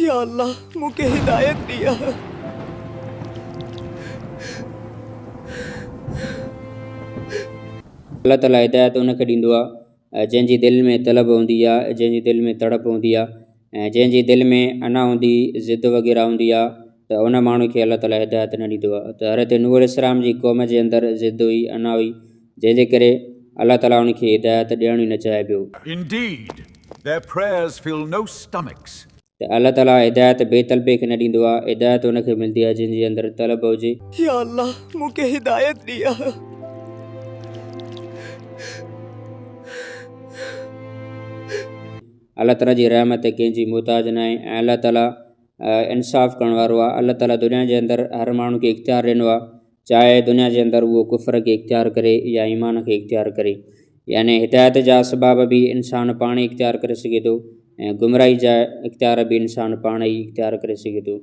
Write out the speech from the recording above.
يا الله مون کي هدايت ڏي. الله تعالي هدايت ان کي ڏيندو آهي جنهن جي دل ۾ طلب هوندي آهي جنهن جي دل ۾ تڙپ هوندي آهي ۽ جنهن جي دل ۾ انا هوندي ضد وغيره هوندي آهي ته ان ماڻهو کي الله تعالي هدايت نه ڏيندو آهي ته حضرت نوح عليه السلام جي قوم جي اندر ضد هئي انا هئي جنهن جي ڪري الله تعالي ان کي هدايت ڏيڻ ئي نه چاهي پيو. Indeed, their prayers fill no stomachs. ته الله تعالي هدايت بي طلبي کي نه ڏيندو آهي، هدايت ان کي ملندي آهي جنهن جي اندر طلب هجي. يا الله مون کي هدايت ڏي. الله تعالي جي رحمت ڪنهن جي محتاج ناهي ۽ الله تعالي انصاف ڪرڻ وارو آهي. الله تعالي دنيا جي اندر هر ماڻهو کي اختيار ڏنو آهي چاهي دنيا جي اندر اهو ڪفر کي اختيار ڪري يا ايمان کي اختيار ڪري يعني هدايت جا اسباب به انسان پاڻ ئي اختيار ڪري سگهي ٿو ۽ گمراهي جا اختيار به انسان پاڻ ئي اختيار ڪري سگهي ٿو.